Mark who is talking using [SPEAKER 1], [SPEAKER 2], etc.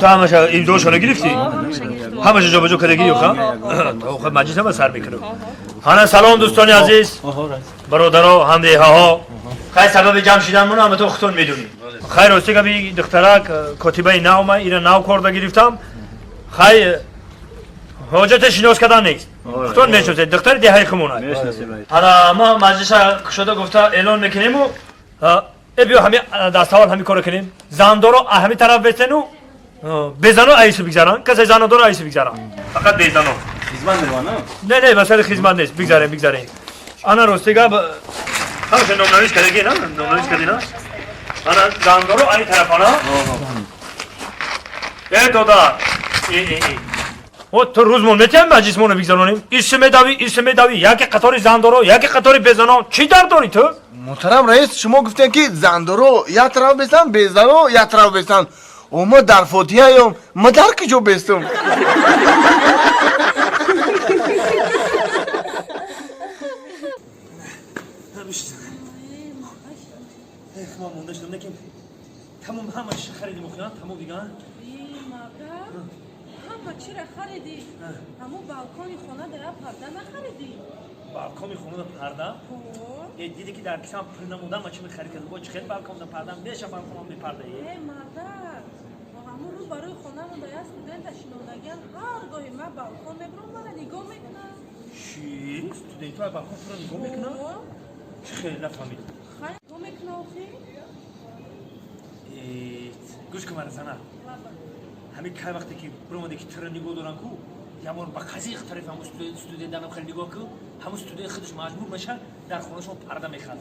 [SPEAKER 1] Ту ҳамаша имзошона гирифтӣ? Ҳамаша ҷобаҷо кардагӣ ё ха? То маҷлис ҳама сар мекунам. Ҳана салом, дӯстони азиз, бародаро, ҳамдеҳаҳо. Хай, сабаби ҷамъ шиданмон ҳама то худтон медонӣ. Хай, рости габи, духтарак котибаи нав ма, ира нав корда гирифтам. Хай, ҳоҷате шинос кардан нест. Худтон мешносед, духтари деҳаи хумонад. Ҳана ма маҷлиса кушода гуфта эълон мекунему э биё ҳами даставал ҳами коро кунем. Зандоро ҳами тараф бесену безано айсу бигзаранд. Касе занодоро айсу бигзаранд. Фақат безано.
[SPEAKER 2] Хизмат мераванд?
[SPEAKER 1] Не, масъалаи хизмат нест. Бигзарем, бигзарем. Ана, рости гап, ҳамаша номнавис кардагӣ, на? Номнавис кардӣ, на? Ана, зандоро ай тараф ана. Э, дода. Э, э, э. О, ту рӯзмон метиҳам маҷлисмонро бигзаронем. Иси медавӣ, иси медавӣ, яке қатори зандоро, яке қатори безано. Чӣ дард дорӣ ту?
[SPEAKER 3] Муҳтарам раис, шумо гуфтем, ки зандоро як тараф бестан, безано як тараф бестан. О, ма дар фотиҳаём, ма дар куҷо бестум?
[SPEAKER 1] Ма монда шудам, лекин тамом ҳамаш харидим, охиран тамом диган.
[SPEAKER 4] Ҳама чира харидӣ, ҳамун балкони хона дар як парда нахаридӣ?
[SPEAKER 1] Балкони хонада парда? Э, диди ки дар кисам пул намудам, ма чӣ мехарид кардам? Бо чӣ хел балконда парда меша, балконам бепарда?
[SPEAKER 4] Э, мардак, ҳамун рӯз барои хонамон дар як студента шинондагиан, ҳар гоҳе ман балкон мебурам, мара нигоҳ мекунам.
[SPEAKER 1] Чӣ, студентҳо балкон туро нигоҳ мекунанд? Чӣ хел, нафаҳмидам.
[SPEAKER 4] Хай, нигоҳ мекуна охи.
[SPEAKER 1] Гӯш кун мара, зана. Ҳамин кай вақте ки биромаде ки туро нигоҳ доран ку, ябор ба қазиқ тарафи ҳамун студентанам хеле нигоҳ кун, ҳамун студент худаш маҷбур меша, дар хонашон парда мехарад.